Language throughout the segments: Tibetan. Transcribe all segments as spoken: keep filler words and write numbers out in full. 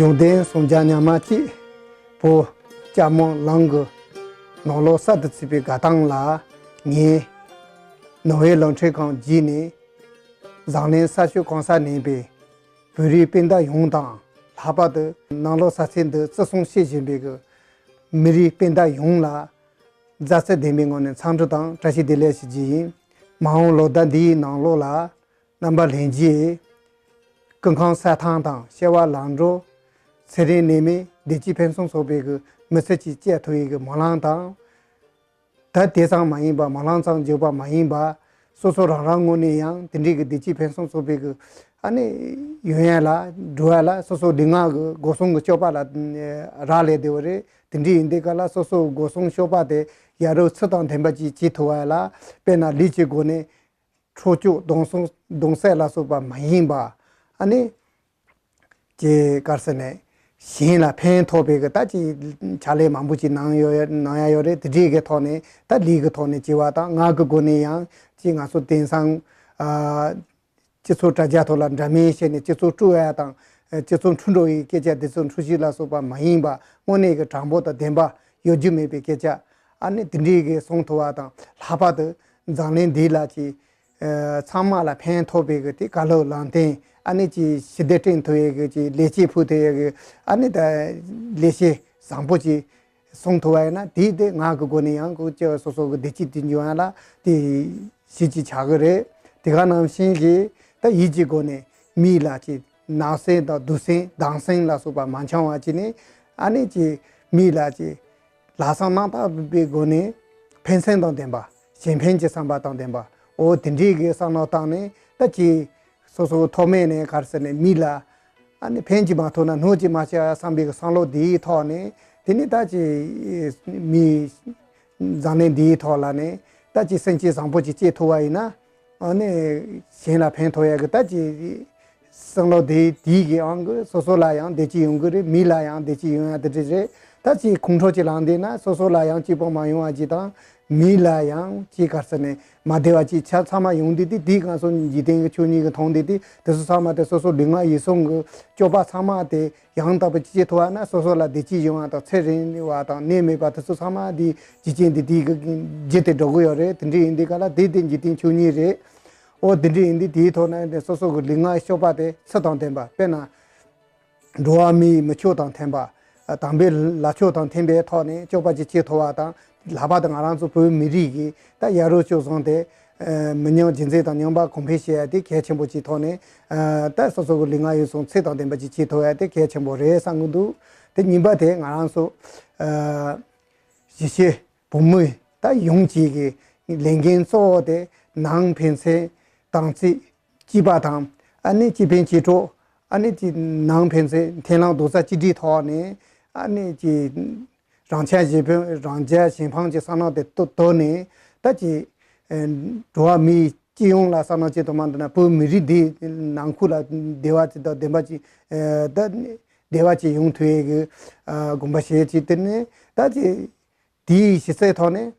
འབྱུང་ལྡན་ཟུང་འཇགས་ཉག་མ་གཅིག་བོད་ལྕགས་མོ་གླང་གི་ནང་ལོགས་གསར་དུ་ཚུད་པའི་དགའ་ཐང་ལ། ངས་ནོར་ཝེ་གླིང་ཕྲན་ཁང་བརྒྱུད་ནས་འཛམ་གླིང་ས་ཕྱོགས་གང་སར་གནས་པའི་བོད་རིགས་སྤུན་ཟླ་ཡོངས་དང་། ལྷག་པར་དུ་ནང་ལོགས་ས་ཆ་འདི་བརྩི་སྲུང་བྱེད་བཞིན་པའི་གི་མི་རིགས་སྤུན་ཟླ་ཡོངས་ལ་མཛའ་བརྩེ་ལྡན་པའི་ངང་ནས་འཚམས་འདྲི་དང་བཀྲ་ཤིས་བདེ་ལེགས་ཞུ་རྒྱུ་ཡིན། མ་འོངས་ལོ་ཟླ་འདིའི་ནང་ལོགས་ལ་རྣམ་པ་ལྷན་རྒྱས་སྐུ་ཁམས་གསལ་ཐང་དང་བྱ་བ་ལམ་འགྲོ་ཚེ་རིང་ནད་མེད་བདེ་སྐྱིད་ཕུན་སུམ་ཚོགས་པའི་གི་མི་ཚེ་གཅིག་སྐྱེལ་ཐུབ་ཡས་གི་སྨོན་ལམ་དང་། ད་དེ་ཙམ་མ་ཡིན་པ། སྨོན་ལམ་ཙམ་བརྗོད་པ་མ་ཡིན་པ། སོ་སོ་རང་རང་ངོས་ནས་ཡང་དེ་འདྲའི་གི་བདེ་སྐྱིད་ཕུན་སུམ་ཚོགས་པའི་གི་ཨ་ནི་ཡོང་ཡ་ལ་འགྲོ་ཡ་ལ་སོ་སོ་ལུས་ངག་གི་སྒོ་གསུམ་གི་སྤྱོད་པ་ལ་རག་ལས་བསྡད་པ་རེད། དེ་འདྲའི་ཡིན་དུས་ག་ལ་སོ་སོ་སྒོ་གསུམ་སྤྱོད་པ་དེ་ཡ་རབས་ཚུལ་དང་ལྡན་པ་ཅིག་བྱེད་ཐུབ་པ་ལ། དཔེར་ན་ལུས་ཀྱི་སྒོ་ནས་འཕྲོག་བཅོམ་རྡུང་གསོད་རྡུང་གསོད་ལ་སོགས་པ་མ་ཡིན་པ། ཨ་ནི་ཅེས་དཀར་ཟེར་ནས་གཞན་ལ་ཕན་ཐོགས་པའི་གི་ད་ཅིག་ཕྱག་ལས་མང་པོ་ཅིག་གནང་ཡོད་གནང་ཡ་ཡོད་རེད། དེ་འདྲའི་གི་ཐོག་ནས་ད་ལུས་ཀྱི་ཐོག་ནས་བྱེད་པ་དང་། ངག་གི་སྒོ་ནས་ཡང་ཅིག་ང་ཚོ་དེང་སང་ཨ་སྤྱི་ཚོགས་དྲ་རྒྱ་ཐོག་ལ་འདྲ་མིན་བཤད་ནས་སྤྱི་ཚོགས་དཀྲུག་ཡ་དང་། སྤྱི་ཚོགས་འཁྲུག་འགྲོ་བའི་སྐད་ཆ་དེ་ཚོ་འཁྲུག་གཞི་ལ་སོགས་པ་མ་ཡིན་པ། དངོས་གནས་ཀྱི་དྲང་པོ་དང་བདེན་པ་གཡོ་སྒྱུ་མེད་པའི་སྐད་ཆ། ཨ་ནི་དེ་འདྲའི་གི་གསུང་ཐུབ་པ་དང་། ལྷག་པར་དུ་འཛམ་གླིང་འདི་ལ་ཅིག་ཚང་མ་ལ་ཕན་ཐོགས་པའི་གི་དེ་བཀའ་སློབ་ལམ་སྟོན། ཨ་ནི་ཅིག་ཞི་བདེ་བསྐྲུན་ཐུབ་ཡས་གི་ཅིག་ལེགས་སྐྱེས་ཕུལ་ཐུབ་ཡས་གི་ཨ་ནི་ད་ལེགས་བཤད་བཟང་པོ་ཅིག་གསུང་ཐུབ་པ་ཡིན་ན། དེ་དེ་ངག་གི་སྒོ་ནས་ཡང་ཁོ་ཅིག་སོ་སོ་གི་བདེ་སྐྱིད་དེ་འབྱུང་ཡ་ལ་དེ་གཞི་ཅིག་ཆགས་གི་རེད། དེ་ག་ནང་བཞིན་གྱི་ད་ཡིད་ཀྱི་སྒོ་ནས་མི་ལ་ཅིག་བརྣབ་སེམས་དང་སྡུག་སེམས་སྡང་སེམས་ལ་སོགས་པ་མ་འཆང་བ་ཅིག་ནས། ཨ་ནི་ཅིག་མི་ལ་ཅིག་ལྷག་བསམ་རྣམ་དག་པའི་སྒོ་ནས་ཕན་སེམས་དང་ལྡན་པ། གཞན་ཕན་གྱི་བསམ་པ་དང་ལྡན་པ། འོ་དེ་འདྲའི་གི་བསམ་བློ་བཏང་ནས། ད་ཅིག་སོ་སོ་ཐོག་མེད་ནས་ག་རེ་ཟེར་ནས་མི་ལ་ཨ་ནི་ཕན་ཅིག་མ་ཐོགས་ན་གནོད་ཅིག་མ་བྱ་བསམ་པའི་གི་བསམ་བློ་དེའི་ཐོག་ནས། དེ་ནི་ད་ཅིག་མི་འཛམ་གླིང་འདིའི་ཐོག་ལ་ནི་ད་ཅིག་སེམས་ཅན་བཟང་པོ་ཅིག་སྐྱེ་ཐུབ་པ་ཡིན་ན། ཨ་ནི་གཞན་ལ་ཕན་ཐོགས་ཡ་གི་ད་ཅིག་བསམ་བློ་དེ་དེའི་གི་ཨང་གི་སོ་སོ་ལ་ཡང་བདེ་སྐྱིད་ཡོང་གི་རེད། མི་ལ་ཡང་བདེ་སྐྱིད་ཡོང་ཡ་དེ་འདྲ་རེད། ད་ཅིག་ཁོང་ཁྲོ་ཅིག་ལངས་བསྡད་ན་སོ་སོ་ལ་ཡང་སྐྱིད་པོ་མ་ཡོང་བ་ཅིག་དང་། མི་ལ་ཡང་ཅིག་ག་རེ་ཟེར་ནས་མ་བདེ་བ་ཅིག་ཆ་ཚང་མ་ཡོང་བསྡད་དེ། དེའི་སྒང་སོ་འཇིག་རྟེན་གི་ཆོས་ཉིད་ཀྱི་མཐོང་བསྡད་དེ། དེ་ཚོ་ཚང་མ་དེ་སོ་སོ་ལུས་ངག་ཡིད་གསུམ་གི་སྤྱོད་པ་ཚང་མ་དེ་ཡང་དག་པ་ཅིག་བྱེད་ཐུབ་པ་ན། སོ་སོ་ལ་བདེ་སྐྱིད་ཡོང་བ་དང་ཚེ་རིང་བ་དང་ནད་མེད་པ་དེ་ཚོ་ཚང་མ་དེ་འཇིག་རྟེན་འདི་དེའི་གི་རྒྱུ་དེ་འགྲོ་གི་ཡོད་རེད། དེ་འདྲ་ཡིན་དུས་ག་ལ་དེ་དེ་འཇིག་རྟེན་ཆོས་ཉིད་རེད། འོ་དེ་འདྲ་ཡིན་དུས་དེའི་ཐོག་ནས་དེ་སོ་སོ་གི་ལུས་ངག་སྤྱོད་པ་དེ་ཚུལ་དང་ལྡན་པ། དཔེར་ན་འགྲོ་བ་མིའི་མི་ཆོས་དང་མཐུན་པ། དམ་པའི་ལ་ཕྱོགས་དང་མཐུན་པའི་ཐོག་ནས་སྤྱོད་པ་ཅིག་བྱེད་ཐུབ་པ་དང་། ལྷག་པར་དུ་ང་རང་ཚོ་བོད་མི་རིགས་ཀྱི་ད་ཡ་རབས་སྤྱོད་བཟང་དེ་མི་ཉམས་རྒྱུན་འཛིན་དང་ཉམས་པ་གོང་འཕེལ་བྱེད་ཡ་དེ་གལ་ཆེན་པོ་ཅིག་ཐོག་ནས། ད་སོ་སོ་གི་ལུས་ངག་ཡིད་གསུམ་ཚུལ་དང་ལྡན་པ་ཅིག་བྱེད་ཐུབ་ཡ་དེ་གལ་ཆེན་པོ་རེད་བསམ་གི་འདུག་དེ་གཉིས་པ་དེ་ང་རང་ཚོ་གཞིས་བྱེས་བོད་མི་ད་ཡོངས་ཀྱི་གི་ལས་འགན་གཙོ་བོ་དེ་ནང་ཕན་ཚུན་དམ་ཚིག་གཅིག་པ་དང་། ཨ་ནི་སྤྱི་ཕན་སྤྱི་གྲོགས། ཨ་ནི་ཅིག་ནང་ཕན་ཚུན་མཐུན་ལམ་རྡོག་རྩ་གཅིག་སྒྲིལ་ཐོག་ནས། ཨ་ནི་ཅིག་རང་ཅག་གཞན་ཕན་རང་རྒྱལ་གཞན་ཕམ་གྱི་བསམ་བློ་དེ་གཏོར་ནས། ད་ཅིག་འགྲོ་བ་མིའི་སྤྱི་ཡོངས་ལ་བསམ་བློ་ཅིག་གཏོང་བ་འདི་ན། བོད་མི་རིགས་འདི་ནང་ཁུལ་ལ་བདེ་བ་ཅིག་དང་ལྡན་པ་ཅིག་ད་བདེ་བ་ཅིག་ཡོང་ཐུབ་ཡས་ཀྱི་དགོངས་པ་བཞེས་ཅིག་དེ་ནས་ད་ཅིག་དེའི་གཞི་རྩའི་ཐོག་ནས།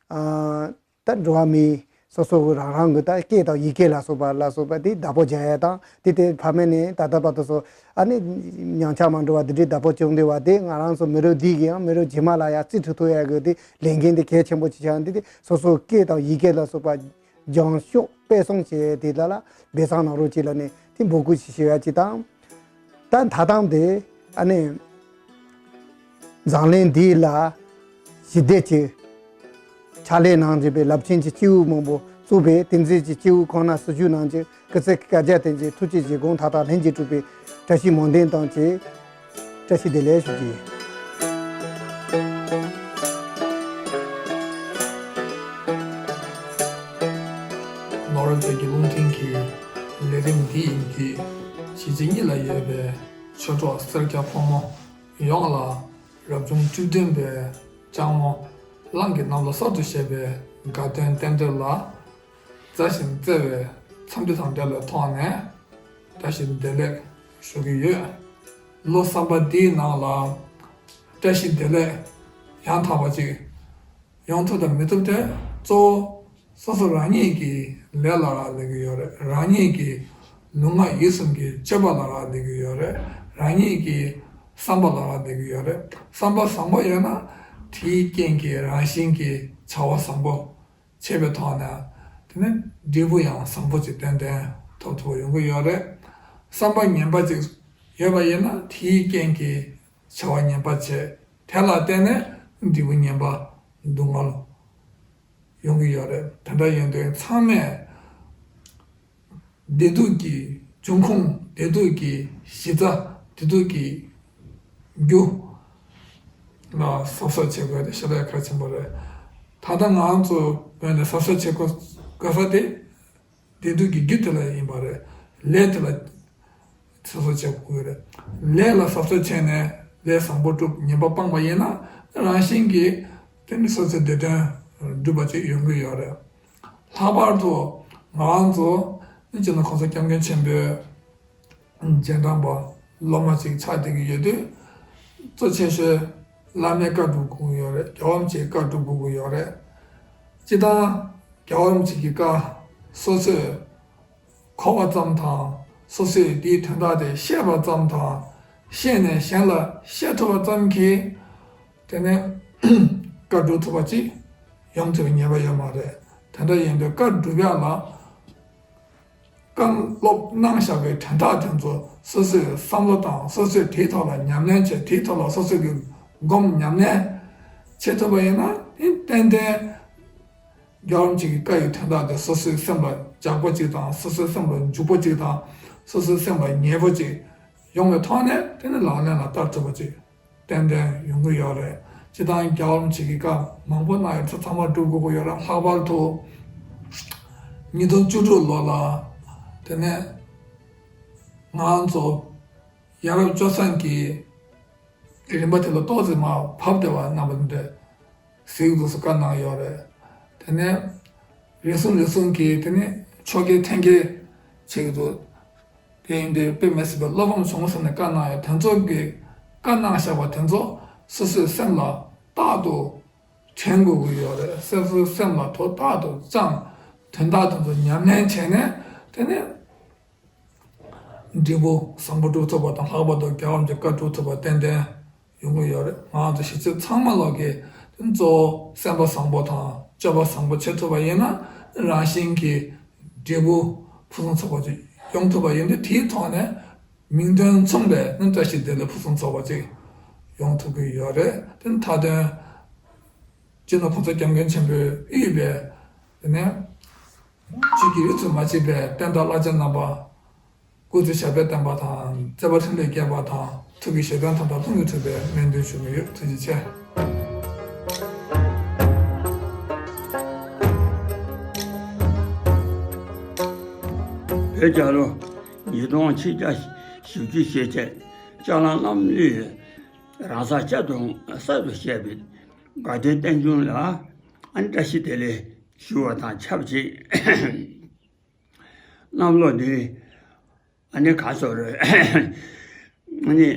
ཨ། ད་འགྲོ་བ་མིའི་སོ་སོ་གི་རང་རང་གི་ད་སྐད་དང་ཡི་གེ་ལ་སོགས་པ་ལ་སོགས་པ་དེ་བདག་པོ་རྒྱག་ཡ་དང་། དེ་དེ་ཕ་མེས་ནས་ད་ལྟ་བར་དུ་སོ་ཨ་ནི་ཉམས་ཆག་མ་འགྲོ་བ་དེ་འདྲའི་བདག་པོ་བྱུང་བསྡད་པ་དེ། ང་རང་ཚོ་མི་རབས་འདི་གི་ཡང་མི་རབས་རྗེས་མ་ལ་ཡང་རྩིས་སྤྲོད་ཐུབ་ཡ་གི་དེ་ལས་འགན་དེ་གལ་ཆེན་པོ་ཅིག་ཆགས། འདི་དེ་སོ་སོ་སྐད་དང་ཡི་གེ་ལ་སོགས་པ་སྦྱང་ཤོག་སྤེལ་གསུམ་བྱས་དེ་ལ་ལ་སྦས་གསང་གནང་རོགས་གྱིས་ལབ་ནས་དེ་འབོད་སྐུལ་ཞིག་ཞུ་ཡ་ཅིག་དང་། ད་མཐའ་དང་དེ་ཨ་ནི་འཛམ་གླིང་འདི་ལ་ཞི་བདེ་ཅིག་ཕྱག་ལས་གནང་བཞིན་པའི་རླབས་ཆེན་གྱི་སྐྱེས་བུ་མང་པོ་བཙུགས་པའི་བསྟན་འཛིན་གྱི་སྐྱེས་བུ་ཁོང་རྣམ་སྲིད་བྱུས་ནང་གི་སྐུ་ཚེ་བསྐལ་བརྒྱར་བརྟན་ཅིང་ཐུགས་ཀྱི་བཞེད་དགོངས་མཐའ་དག་ལྷུན་གྱིས་གྲུབ་པའི་བཀྲ་ཤིས་སྨོན་འདུན་དང་བཅས་བཀྲ་ཤིས་བདེ་ལེགས་ཞུ་རྒྱུ་ཡིན། ནོར་ཝེ་བོད་ཀྱི་རླུང་འཕྲིན་གྱི་ལས་རིམ་འདིའི་བརྒྱུད་གཞིས་བྱེས་གཉིས་ལ་ཡོད་པའི་ཆོས་གྲོགས་སེར་སྐྱ་ཕོ་མོ་ཡོངས་ལ་རབ་བྱུང་བཅུ་བདུན་པའི་ལྕགས་མོ་གླང་གི་གནམ་ལོ་གསར་དུ་བཞད་པའི་དགའ་སྟོན་རྟེན་འབྲེལ་ལ། མཛའ་ཞིང་བརྩེ་བའི་ འཐམ་འདི་དང་འབྲེལ་བའི་ཐོག་ནས་བཀྲ་ཤིས་བདེ་ལེགས་ཞུ་གི་ཡོད། ལོ་གསར་པ་འདིའི་ནང་ལ་བཀྲ་ཤིས་བདེ་ལེགས་ཡང་དག་པ་ཅིག་ཡོང་ཐུབ་དང་མི་ཐུབ་དེ་གཙོ་བོ་སོ་སོ་རང་ཉིད་ཀྱི་ལས་ལ་རག་ལས་ཀྱི་ཡོད་རེད། རང་ཉིད་ཀྱི་ལུས་ངག་ཡིད་གསུམ་གྱི་སྤྱོད་པ་ལ་རག་ལས་ཀྱི་ཡོད་རེད། རང་ཉིད་ཀྱི་བསམ་པ་ལ་རག་ལས་ཀྱི་ཡོད་རེད། བསམ་པ་བཟང་པོ་ཡོད་ན་དེའི་རྐྱེན་གྱིས་རང་བཞིན་གྱིས་བྱ་བ་བཟང་པོ་བྱས་པའི་ཐོག་ནས་དེ་ནས་འབྲས་བུ་ཡང་བཟང་པོ་ཅིག་ཏན་ཏན་ཐོབ་ཐུབ་པ་ཡོང་གི་ཡོད་རེད། བསམ་པ་ངན་པ་ཅིག་ཡོད་པ་ཡིན་ན་དེའི་རྐྱེན་གྱིས་བྱ་བ་ངན་པ་བྱས། དེ་ལ་བརྟེན་ནས་འབྲས་བུ་ངན་པ་སྡུག་བསྔལ་ཡོང་གི་ཡོད་རེད། དེ་འདྲ་ཡིན་དུས་ཚང་མས་བདེ་སྡུག་གི་འབྱུང་ཁུངས། བདེ་སྡུག་གི་གཞི་རྩ། བདེ་སྡུག་གི་རྒྱུ་ལ་གཟབ་གཟབ་བྱེད་དགོས་དེ་ཞེ་དྲག་གལ་ཆེན་པོ་རེད། ད་ལྟ་ང་ཚོ་བོད་ནས་གཟབ་གཟབ་བྱེད་དགོས་དགོས་ས་དེ་བདེ་སྡུག་གི་རྒྱུ་དེ་ལ་ཡིན་པ་རེད། ལས་དེ་ལ་གཟབ་གཟབ་བྱེད་དགོས་རེད། ལས་ལ་གཟབ་གཟབ་བྱས་ནས་ལས་བཟང་པོ་བསྒྲུབ། ངན་པ་སྤངས་པ་ཡིན་ན་རང་བཞིན་གྱིས་དེ་ནི་སོ་སོའི་བདེ་དོན་འགྲུབ་པ་ཅིག་ཡོང་གི་ཡོད་རེད། ལྷག་པར་དུ་ང་རང་ཚོ་སྤྱི་ནོར་གོང་ས་སྐྱབས་མགོན་ཆེན་པོའི་རྗེས་འབྲང་པ་སློབ་མ་ཅིག་ཆགས་བསྡད་ཀྱི་ཡོད་དུས། གཙོ་ཆེ་ཤོས་བླ་མའི་བཀའ་སྒྲུབ་དགོས་ཀྱི་ཡོད་རེད། རྒྱལ་བ་རིན་པོ་ཆེའི་བཀའ་སྒྲུབ་དགོས་ཀྱི་ཡོད་རེད། སྤྱིར་བཏང་རྒྱལ་བ་རིན་པོ་ཆེ་གི་བཀའ་སོ་སོས་གོ་བ་ཙམ་དང་། སོ་སོས་དེའི་དོན་དག་དེ་ཤེས་པ་ཙམ་དང་། ཤེས་ནས་གཞན་ལ་བཤད་ཐུབ་པ་ཙམ་གྱིས་དེ་ནས་བཀའ་སྒྲུབ་ཐུབ་པ་ཅིག་ཡོང་ཐུབ་པའི་ངེས་པ་ཡོད་མ་རེད། དེ་འདྲ་ཡིན་དུས་བཀའ་སྒྲུབ་ཡག་ལ་བཀའ་སློབ་གནང་བཞག་པའི་དོན་དག་དེ་ཚོ་སོ་སོས་བསམ་བློ་བཏང་། སོ་སོས་དེའི་ཐོག་ལ་ཉམས་ལེན་བྱས། དེའི་ཐོག་ལ་སོ་སོས་ཀྱི་སྒོམ་ཉམས་ལེན་བྱེད་ཐུབ་པ་ཡིན་ན། དེ་ཏན་ཏན་རྒྱལ་བ་རིན་པོ་ཆེ་གི་བཀའ་ཡི་དོན་དག་དེ་སོ་སོའི་སེམས་ལ་འཇགས་པོ་ཅིག་དང་། སོ་སོའི་སེམས་ལ་འཇུག་པོ་ཅིག་དང་། སོ་སོའི་སེམས་ལ་ངེས་པོ་ཅིག་ཡོང་བའི་ཐོག་ནས་དེ་ནི་ལག་ལེན་ལ་བསྟར་ཐུབ་པ་ཅིག་ཏན་ཏན་ཡོང་གི་ཡོད་རེད། སྤྱིར་བཏང་རྒྱལ་བ་རིན་པོ་ཆེ་གི་བཀའ་མང་པོ་གནང་ཡོད་ཚོ་ཚང་མ་སྒྲུབ་དགོས་ཀྱི་ཡོད་རེད། ལྷག་པར་དུ་ཉིས་སྟོང་བཅུ་དྲུག་ལོ་ལ་དེ་ནས་ང་ཚོ་ཡ་རབས་སྤྱོད་བཟང་གི་རིམ་པ་དེ་ལ་ཏོག་ཙམ་མར་བབས་བསྡད་པ་རྣམ་པ་འདི་འདྲ་གཟིགས་འདུག་སེ་བཀའ་གནང་ཡོད་རེད། དེ་ནས་རེ་ཟུང་རེ་ཟུང་གིས་དེ་ནས་ཆོ་གའི་འཐེན་འཁྱེར་བྱེད་ཀྱི་འདུག་དེ་ཡིན་དུས་དཔེ་མི་སྲིད་པའི་བློ་ཕམ་བྱུང་ཟེར་ནས་བཀའ་གནང་ཡོད། དེ་ཚོ་གི་བཀའ་གནང་བཞག་པ་དེ་ཚོ་སོ་སོའི་སེམས་ལ་རྟག་ཏུ་དྲན་དགོས་ཀྱི་ཡོད་རེད། སོ་སོའི་སེམས་ལ་དོ་རྟག་ཏུ་བཅངས། དོན་དག་དེ་ཚོ་ཉམས་ལེན་བྱས་ནས་དེ་ནས་འབྲས་བུ་བཟང་པོ་སྒྲུབ་ཐུབ་པ་དང་། ལྷག་པར་དུ་རྒྱལ་བ་རིན་པོ་ཆེའི་བཀའ་སྒྲུབ་ཐུབ་པ་ཏན་ཏན་ཡོང་གི་ཡོད་རེད། ང་ཚོ་གཞིས་བྱེས་ཚང་མ་ལོག་གི་གཙོ་བོ་སེམས་པ་བཟང་པོ་དང་སྤྱོད་པ་བཟང་པོ་བྱེད་ཐུབ་པ་ཡིན་ན་རང་བཞིན་གྱིས་འབྲས་བུ་ཕུན་སུམ་ཚོགས་པ་ཅིག་ཡོང་ཐུབ་པ་ཡིན་དུས། དེའི་ཐོག་ནས་མིང་དོན་མཚུངས་པའི་ནི་བཀྲ་ཤིས་བདེ་ལེགས་ཕུན་སུམ་ཚོགས་པ་ཅིག་ཡོང་ཐུབ་ཀྱི་ཡོད་རེད། དེ་མཐའ་དོན་སྤྱི་ནོར་གོང་ས་སྐྱབས་མགོན་ཆེན་པོས་དབུས་པའི་དེ་ནས་ཆོས་ཀྱི་རིགས་སུ་མ་ཆད་པའི་བསྟན་དང་བླ་ཆེན་རྣམ་པ། སྐུ་ཚེ་ཞབས་པད་བརྟན་པ་དང་། བརྩེ་བ་འཕྲིན་ལས་རྒྱས་པ་དང་། ཐུགས་ཀྱི་བཞེད་དོན་ཐམས་ཅད་ལྷུན་གྱིས་གྲུབ་པའི་སྨོན་འདུན་ཞུ་གི་ཡོད། ཐུགས་རྗེ་ཆེ། བོད་རྒྱལ་ལོ་ཉིས་སྟོང་ཆིག་བརྒྱ་བཞི་བཅུ་ཞེ་བརྒྱད། ལྕགས་ལམ་རྣམ་གླིང་རང་ས་བཅའ་དང་གསར་དུ་བཤད་པའི་དགའ་ལྡན་བསྟན་འབྱུང་ལ་ཨ་ནི་བཀྲ་ཤིས་བདེ་ལེགས་ཞུ་བ་དང་ཆབས་ཅིག་གནམ་ལོ་འདི་ཨ་ནི་ག་ཚོད་རེད། ཨ་ནི་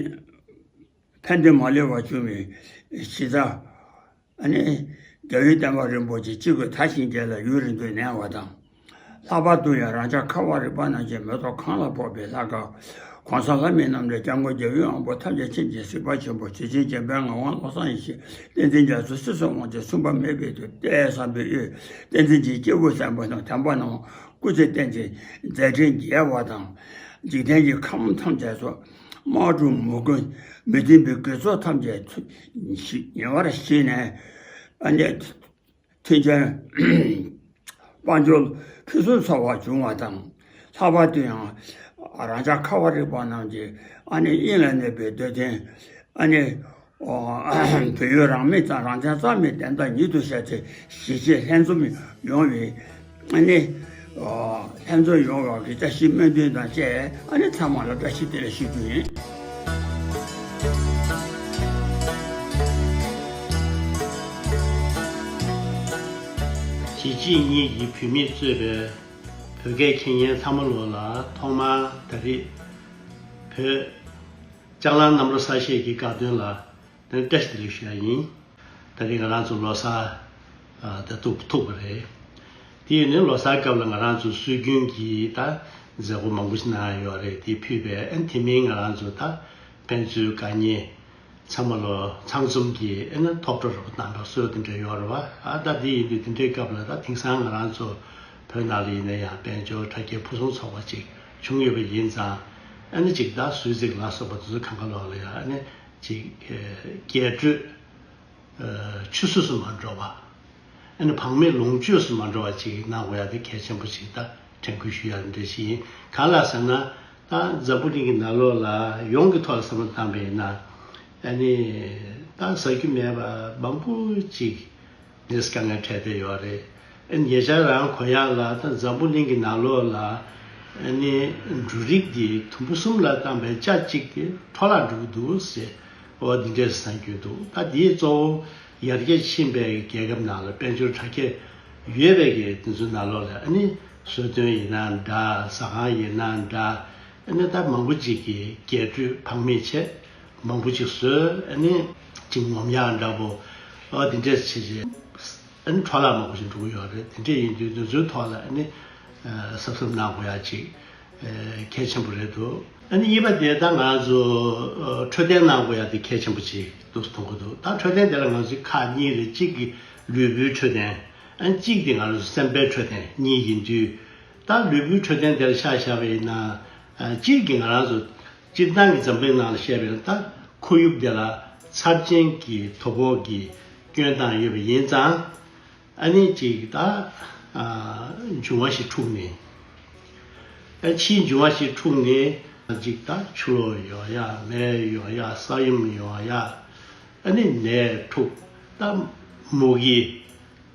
ཕན་བདེ་མ་ལུས་པར་བྱུང་བའི་གཞི་རྩ། ཨ་ནི་རྒྱལ་བའི་བསྟན་པ་རིན་པོ་ཆེ་གཅིག་པུས་དར་ཞིང་རྒྱས་ལ་ཡུན་རིང་དུ་གནས་པ་དང་། ལྷག་པར་དུ་ཡང་རང་ཅག་ཁ་བ་རི་པ་རྣམས་ཀྱི་མེ་ཏོག་གང་ལ་ཕོག་པའི་ལྷ་ཁང་གོང་ས་ལྷ་མིའི་རྣམ་འདྲེན་སྐྱབས་མགོན་རྒྱལ་བའི་དབང་པོ་ཐམས་ཅད་མཁྱེན་ཅིང་གཟིགས་པ་ཆེན་པོ་ཇི་བཞིན་བྱོན་པའི་ངག་དབང་བློ་བཟང་ཡེ་ཤེས་བསྟན་འཛིན་རྒྱ་མཚོ་སྲིད་གསུམ་དབང་ཆེན་མཚུངས་པ་མེད་པའི་དུས་ཏེ་བསམ་པའི་དབུས་བསྟན་འཛིན་གྱི་སྐྱེས་བུ་བཙན་པོ་རྣམས་དམ་པ་རྣམས་སྐུ་ཚེ་བརྟན་ཅིང་མཛད་འཕྲིན་རྒྱས་པ་དང་། འཇིག་རྟེན་གྱི་ཁམས་ཐམས་ཅད་སུ་དམག་དྲག་མུ་གེ་མི་མཐུན་པའི་དགེ་ཚོགས་ཐམས་ཅད་ཉེ་བར་ཞི་ནས། ཨ་ནི་མཐུན་རྐྱེན་དཔལ་འབྱོར་ཕུན་སུམ་ཚོགས་པ་འབྱུང་བ་དང་། ལྷག་པར་དུ་ཡང་རང་ཅག་ཁ་བ་རི་པ་རྣམས་ཀྱི་ཨ་ནི་དབྱིངས་ལ་གནས་པའི་འདོད་དོན། ཨ་ནི་བོད་ཡུལ་རང་མོས་དང་རང་བཙན་རྩ་མེད་བདེན་མཐའ་ཉིད་དུ་ཤར་ཚེ་གཞིས་བྱེས་ལྷན་འཛོམས་ཡོང་བའི་ཨ་ནི་ལྷན་འཛོམས་ཡོང་བ་གི་བཀྲ་ཤིས་སྨོན་འདུན་དང་བཅས། ཨ་ནི་ཚང་མ་ལ་བཀྲ་ཤིས་བདེ་ལེགས་ཞུ་རྒྱུ་ཡིན། གཞིས་བྱེས་གཉིས་ཀྱི་བུད་མེད་གཙོས་པའི་ བོད་སྐད་མཁྱེན་མཁན་ཚང་མ་ལོ་ལ་ཐོག་མར་ད་རེས་བོད་ལྕགས་གླང་གནམ་རུ་གསར་བཞད་ཀྱི་བཀའ་དོན་ལ་དེ་བཀྲ་ཤིས་བདེ་ལེགས་ཞུ་ཡ་ཡིན། ད་རེས་ང་རང་ཚོ་ལོ་གསར་ཨ་ད་ཐུག་ཐུག་པ་རེད། དེ་ཡིན་ནའི་ལོ་གསར་སྐབས་ལ་ང་རང་ཚོ་སྲོལ་རྒྱུན་གྱི་ད་མཛད་སྒོ་མང་པོ་ཞིག་གནང་ཡ་ཡོད་རེད། དེ་ཕུད་པའི་ཨ་ནི་དེ་མིན་ང་རང་ཚོ་ད་ཕན་ཚུན་དགའ་ཉེ་ཚང་མ་ལོ་ཚང་འཛོམས་ཀྱི་ཨ་ནི་ཐོག་འགྲོ་རོགས་གནང་བའི་སྲོལ་དེ་འདྲ་ཡོད་རེད་བ། ཨ་ད་དེ་ཡིན་དུས་དེ་འདྲའི་སྐབས་ལ་ད་དེང་སང་ང་རང་ཚོ་བོད་ནང་ལ་ཡིན་ན་ཡང་དཔལ་འབྱོར་དྲ་རྒྱའི་ཕུན་སུམ་ཚོགས་པ་ཅིག་བྱུང་ཡོད་པ་ཡིན་ཙང་། ཨ་ནི་ཅིག་ད་གསོལ་ཚིགས་ལ་སོགས་པ་དེ་ཚོ་གང་ག་ལོག་ལ་ཡང་ཨ་ནི་ཅིག་རྒྱས་སྤྲོས་ཆུད་ཟོས་སུ་མ་འགྲོ་བ། ཨ་ནི་བག་མེད་ལོངས་སྤྱོད་སུ་མ་འགྲོ་བ་ཅིག་གནང་དགོས་ཡ་དེ་གལ་ཆེན་པོ་ཅིག་ད་དྲན་སྐུལ་ཞུ་ཡ་འདྲ་ཞིག་ཡིན། གང་ལ་ཟེར་ན། ད་འཛམ་བུ་གླིང་གི་ནང་ལོགས་ལ་ཡོངས་ཀྱི་ཐོག་ལ་བསམ་བློ་བཏང་པ་ཡིན་ན། ཨ་ནི་ད་ཟ་རྒྱུ་མེད་པ་མང་པོ་ཅིག་ནས་དཀའ་ངལ་འཕྲད་བསྡད་ཡོད་རེད། ཨ་ནི་ཉེ་ཆར་རང་གོ་ཡག་ལ་ད་འཛམ་བུ་གླིང་གི་ནང་ལོགས་ལ་ཨ་ནི་འབྲུ་རིགས་འདི་དུམ་བུ་གསུམ་ལ་བཏང་པའི་ལྕགས་གཅིག་དེ་འཕྲོ་བརླག་འགྲོ་གི་འདུག་ཟེར། འོ་འདི་འདྲས་གསུང་གི་འདུག་ད་འདིའི་གཙོ་བོ་ཡར་རྒྱས་ཕྱིན་པའི་རྒྱལ་ཁབ་ནང་ལ་དཔལ་འབྱོར་དྲག་སྐྱེད་ཡོད་པའི་གི་དེ་ཚོའི་ནང་ལོགས་ལ་ཨ་ནི་བཟོ་སྐྲུན་ཡིན་ན་འདྲ། ཟ་ཁང་ཡིན་ན་འདྲ། ཨ་ནི་ད་མང་པོ་ཅིག་གིས་རྒྱས་སྤྲོས་ཕངས་མེད་བྱས། མང་པོ་ཅིག་བཟོས། ཨ་ནི་ཅིག་ངོམ་ཡག་འདྲ་པོ། ཨ་འདི་འདྲས་བྱས་བྱས། ཨ་ནི་འཕྲོ་བརླག་མང་པོ་ཞིག་འགྲོ་གི་ཡོད་རེད། དེ་འདྲས་ཡིན་དུས་འདི་ཚོའི་ཐོག་ལ་ཨ་ནི་གཟབ་གཟབ་གནང་དགོས་ཡ་ཅིག་གལ་ཆེན་པོ་རེད་འདུག་ཨ་ནི་གཉིས་པ་དེ་ད་ང་ཚོ་འཕྲོད་བསྟེན་གནང་དགོས་ཡ་དེ་གལ་ཆེན་པོ་ཅིག་འདུག་མཐོང་གི་འདུག་ད་འཕྲོད་བསྟེན་དེ་ལ་ང་ཚོའི་ཁག་གཉིས་རེད། གཅིག་གི་ལུས་པོའི་འཕྲོད་བསྟེན། ཨ་ནི་གཅིག་དེ་ང་ཚོ་སེམས་པའི་འཕྲོད་བསྟེན་གཉིས་ཡིན་དུས། ད་ལུས་པོའི་འཕྲོད་བསྟེན་དེ་ལ་ཆ་བཞག་པ་ཡིན་ན། གཅིག་གི་ང་རང་ཚོ་སྤྱིར་བཏང་གི་འཛམ་གླིང་ནང་ལ་བཤད་པ་ཡིན་ན། ད་ཁོར་ཡུག་དེ་ལ་ཚབས་ཆེན་གྱི་དོ་ཕོག་གི་སྐྱོན་བཏང་ཡོད་པ་ཡིན་ཙང་། ཨ་ནི་ཅིག་ད་ཨ་འབྱུང་བ་ཞིག་འཁྲུགས་ནས། ཨ་ཕྱིའི་འབྱུང་བ་ཞིག་འཁྲུགས་ནས་ཅིག་ད་ཆུ་ལོག་ཡོང་ཡ། མེ་ཡོང་ཡ། ས་ཡོམ་ཡོང་ཡ། ཨ་ནི་ནད་འཁྲུགས། ད་མུ་གེ།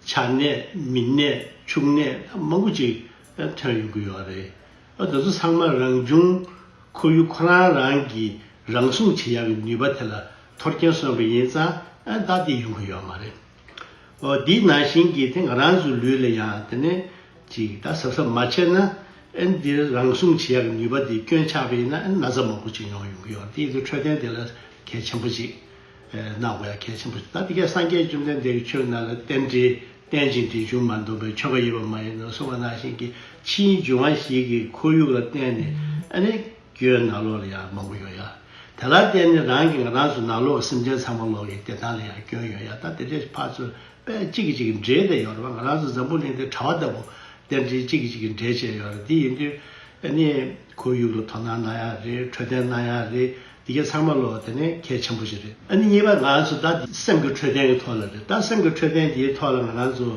ཆར་ནད། མི་ནད། ཕྱུགས་ནད་མང་པོ་ཅིག་ཐོན་ཡོང་གི་ཡོད་རེད། ཨ་དེ་ཚོ་ཚང་མ་རང་བྱུང་ཁོར་ཡུག་ཁོ་རང་རང་གི་རང་སྲུང་བྱེད་ཡག་གི་ནུས་པ་དེ་ལ་ཐོར་སྐྱེན་སོན་པ་ཡིན་ཙང་། ཨ་ད་དེ་ཡོང་གི་ཡོད་མ་རེད། འོ་དེ་ནང་བཞིན་གྱི་དེ་ང་རང་ཚོའི་ལུས་ལ་ཡང་དེ་ནས་ཅིག་ད་གཟབ་གཟབ་མ་བྱས་ན། ཨ་འདིར་རང་སྲུང་བྱེད་ཡག་གི་ནུས་པ་དེ་སྐྱོན་ཆགས་པ་ཡིན་ན། ཨ་ན་ཚ་མང་པོ་ཅིག་ཡོང་ཡོང་གི་ཡོད་རེད། དེ་ཡིན་དུས་འཕྲོད་བསྟེན་དེ་ལ་གལ་ཆེན་པོ་ཅིག་གནང་དགོས་ཡ་གལ་ཆེན་པོ་ཅིག་ད་དེ་གས་སངས་རྒྱས་བཅོམ་ལྡན་འདས་ཀྱི་ཆོས་ནང་ལ་རྟེན་འབྲེལ། རྟེན་ཅིང་འབྲེལ་འབྱུང་མ་འདོམས་པའི་ཆོ་ག་ཡིན་པ་མ་ཡིན་ནོ་གསུངས་པ་ནང་བཞིན་གྱི་ཕྱིའི་འབྱུང་བ་ཞིག་གིས་ཁོར་ཡུག་ལ་བརྟེན་ནས་ཨ་ནི་སྐྱོན་ནང་ལོགས་ལ་ཡང་མང་པོ་ཡོང་ཡ། དེ་ལ་བརྟེན་ནས་རང་གི་ང་རང་ཚོ་ནང་ལོགས་སེམས་ཅན་ཚང་མ་ལོགས་ཀྱི་བདེ་ཐང་ལ་ཡང་སྐྱོན་ཡོང་ཡ། ད་དེ་འདྲའི་ཕར་ཚུར་དཔེ་གཅིག་གིས་གཅིག་འབྲེལ་བསྡད་ཡོད་རེད་བ། ང་རང་ཚོ་འཛམ་བུ་གླིང་འདི་དྲ་བ་ལྟ་བུ་རྟེན་འབྲེལ་གཅིག་གིས་གཅིག་འབྲེལ་བྱས་ཡོད་རེད། དེ་ཡིན་དུས་ཨ་ནི་ཁོར་ཡུག་ལ་དོ་སྣང་གནང་ཡ་རེད། འཕྲོད་བསྟེན་གནང་ཡ་རེད། འདི་གའི་ཚང་མ་ལོ་དེ་ནས་གལ་ཆེན་པོ་ཞིག་རེད། ཨ་ནི་གཉིས་པ་ང་ཚོ་ད་སེམས་ཀྱི་འཕྲོད་བསྟེན་གྱི་ཐོག་ལ་རེད། ད་སེམས་ཀྱི་འཕྲོད་བསྟེན་འདིའི་ཐོག་ལ་ང་རང་ཚོ་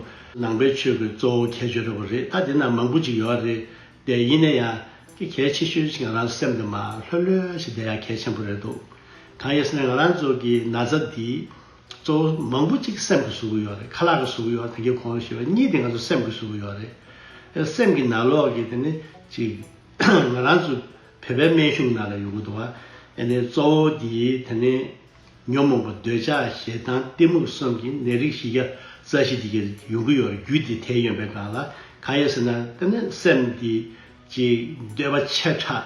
ནང་པའི་ཆོས་ཀྱི་གཙོ་བོ་ཁྱད་ཆོས་འདྲ་པོ་རེད། ད་འདི་ན་མང་པོ་ཅིག་ཡོད་རེད། དེ་ཡིན་ན་ཡང་གལ་ཆེ་ཤོས་ཤིག་ང་རང་ཚོ་སེམས་དེ་མར་ལྷོད་ལྷོད་ཞིག་བསྡད་ཡ་གལ་ཆེན་པོ་རེད་འདུག་གང་ཡིན་ཟེར་ན་ང་རང་ཚོ་གི་ན་ཚ་འདི་གཙོ་བོ་མང་པོ་ཅིག་སེམས་ཀྱིས་བཟོ་གི་ཡོད་རེད། ཁ་ལག་གིས་བཟོ་གི་ཡོད་རེད། དེ་གའི་གོང་ལ་ཞུས་པ་གཉིས་དེ་ང་ཚོ་སེམས་ཀྱིས་བཟོ་གི་ཡོད་རེད། སེམས་ཀྱི་ནང་ལོགས་ཀྱི་དེ་ནི་ཅིག་ང་རང་ཚོ་བོད་པའི་སྨན་གཞུང་ནང་ལ་ཡོང་གི་འདུག་བ། ཨ་ནི་གཙོ་བོ་དེ་དེ་ནི་ཉོན་མོངས་པ་འདོད་ཆགས་ཞེ་སྡང་གཏི་མུག་གསུམ་གྱི་ནད་རིགས་བཞི་བརྒྱ་རྩ་བཞི་དེ་གའི་ཡོང་གི་ཡོད་རེད། རྒྱུ་དེ་དེ་ཡོང་པའི་སྒང་ལ་གང་ཡིན་ཟེར་ན། དེ་ནི་སེམས་དེ་ཅིག་འདོད་པ་ཆེ་དྲགས།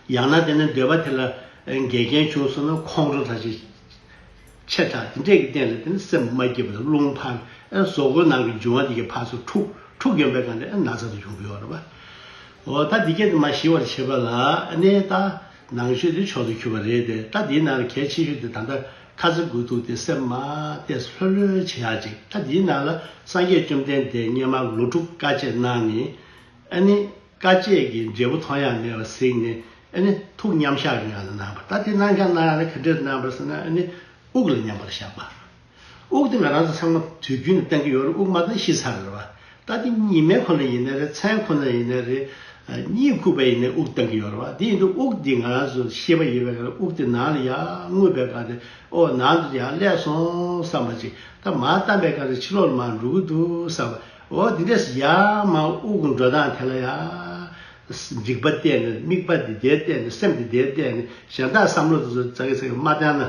ཡང་ན་དེ་ནི་འདོད་པ་དེ་ལ་འགལ་རྐྱེན་བྱུང་སོང་ན་ཁོང་ཁྲོ་དང་ཅིག་ཆེ་དྲགས། དེ་འདྲས་ཀྱི་སྟེང་ལ་དེ་ནི་སེམས་མ་སྐྱིད་པ་དང་རླུང་འཕར། ཨ་གཟུགས་པོ་ནང་གི་འབྱུང་བ་དེ་གའི་ཕར་ཚུར་འཁྲུག་འཁྲུག་ཡོང་པའི་སྒང་དེ་ཨ་ན་ཚ་དེ་ཡོང་གི་ཡོད་རེད་བ། འོ་ད་འདི་སྐད་དེ་མར་ཞི་བར་བྱེད་པ་ལ་ཨ་ནི་ད་ནང་ཆོས་དེ་མཆོག་ཏུ་གྱུར་པ་རེད་དེ། ད་འདིའི་ནང་ལ་གལ་ཆེ་ཤོས་དེ་ད་ལྟ་ཁ་ཚ་དགོས་གཏུགས་དེ་སེམས་མར་ཏོག་ཙམ་ལྷོད་ལྷོད་བྱེད་ཡག་ཅིག་ད་འདིའི་ནང་ལ་སངས་རྒྱས་བཅོམ་ལྡན་འདས་སྔོན་མ་ལོ་དྲུག་དཀའ་སྤྱད་གནང་ནས། ཨ་ནི་དཀའ་སྤྱད་ཀྱི་འབྲས་བུ་མཐོང་ཡ་མེད་པ་གཟིགས་ནས། ཨ་ནི་ཐུགས་མཉམ་བཞག་གི་ངང་ལ་གནང་བ། ད་དེ་གནང་ཡ་གནང་ཡ་ལ་ག་འདྲས་གནང་བ་ཟེར་ན། ཨ་ནི་དབུགས་ལ་མཉམ་པར་བཞག་པ། དབུགས་དེ་ང་རང་ཚོ་ཚང་མ་དུས་རྒྱུན་ནས་བཏང་གི་ཡོད་རེད། དབུགས་མ་བཏང་ཤི་ཚར་རེད་བ། ད་དེ་ཉི་མའི་ཁོ་ན་ཡིན་ན་རེད། མཚན་ཁོ་ན་ཡིན་ན་རེད། གཉིད་ཁུག་པ་ཡིན་ན་དབུགས་བཏང་གི་ཡོད་རེད་བ། དེ་ཡིན་དུས་དབུགས་དེ་ང་རང་ཚོ་ཤེས་པ་ཡོད་པའི་ཁར་དབུགས་དེ་ནང་ལ་ཡར་རྔུབ་པའི་སྒང་དེ། ཨོ་ནང་དུ་ཡར་སླེབས་སོང་བསམ་པ་ཅིག་ད་མར་བཏང་པའི་སྒང་དེ་ཕྱི་ལོགས་ལ་མར་འགྲོ་གི་འདུག་བསམ་པ། འོ་འདི་འདྲས་ཡར་མར་དབུགས་འགྲོ་སྟངས་དེ་ལ་ཡ། འཇིགས་པ་བལྟས་ནས། དམིགས་པ་འདི་དེར་བལྟས་ནས། སེམས་འདི་དེར་བལྟས་ནས། གཞན་དག་བསམ་བློ་དེ་ཚོ་ཙག་གི་ཙག་གི་མ་བཏང་ན།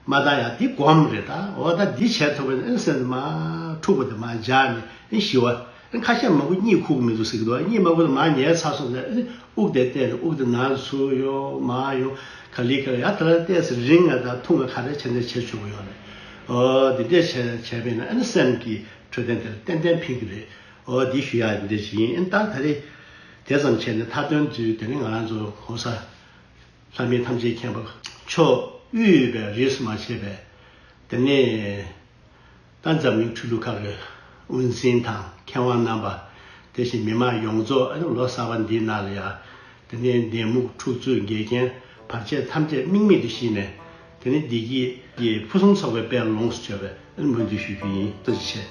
མ་བཏང་ཡ་འདི་སྒོམ་རེད། ད་འོ་ད་འདི་བྱས་ཐུབ་པ་ཡིན་ན་སེམས་མར་འཁྲུགས་པ་དེ་མར་འཇགས་ནས་ཨེ་ཞི་བ། ཁ་ཤས་མང་པོ་གཉིད་ཁུག་མི་འདུག་ཟེར་གྱི་འདུག་གཉིད་མ་ཁུག་ན་མར་ཉལ་ཚར་སོང་ཟེར། དབུགས་དེ་བསྡད་ནས་དབུགས་དེ་ནང་ཚུར་ཡོང་མར་ཡོང་ག་ལེ་ག་ལེ་ཡ་ད་ལྟ་བལྟས་ཚེ་རིང་ང་དང་ཐུང་ང་ག་རེ་བྱས་ནས་བྱེད་ཆོག་གི་ཡོད་རེད། འོ་འདི་འདྲས་བྱས་བྱས་པས་ན་ཨ་ནི་སེམས་ཀྱི་འཕྲོད་བསྟེན་དེ་ལ་ཏན་ཏན་ཕན་གྱི་རེད། འོ་འདི་ཞུ་ཡག་འདི་འདྲས་ཞིག་ཡིན། ཨ་ནི་ད་ད་རེས་དེ་ཙམ་བྱས་ནས་མཐའ་དོན་དུ་དེ་ནི་ང་རང་ཚོ་གོང་ས་ལྷ་མི་ཐམས་ཅད་མཁྱེན་པ་མཆོག་དབུས་པའི་རིས་སུ་མ་ཆད་པའི་དེ་ནས་ད་འཛམ་གླིང་ཆོས་ལུགས་ཁག་གི་དབུ་འཛིན་དང་མཁས་དབང་རྣམ་པ། དེ་བཞིན་མི་མང་ཡོངས་རྫོགས་ཨ་ནི་ལོ་གསར་པ་འདིའི་ནང་ལ་ཡང་དེ་ནས་ནད་མུག་འཁྲུག་རྩོད་འགལ་རྐྱེན་བར་ཆད་ཐམས་ཅད་དམིགས་མེད་དུ་ཞི་ནས། དེ་ནས་བདེ་སྐྱིད་ཀྱི་ཕུན་སུམ་ཚོགས་པའི་དཔལ་ལོངས་སུ་སྤྱོད་པའི་སྨོན་འདུན་ཞུ་རྒྱུ་ཡིན། ཐུགས་རྗེ་ཆེ།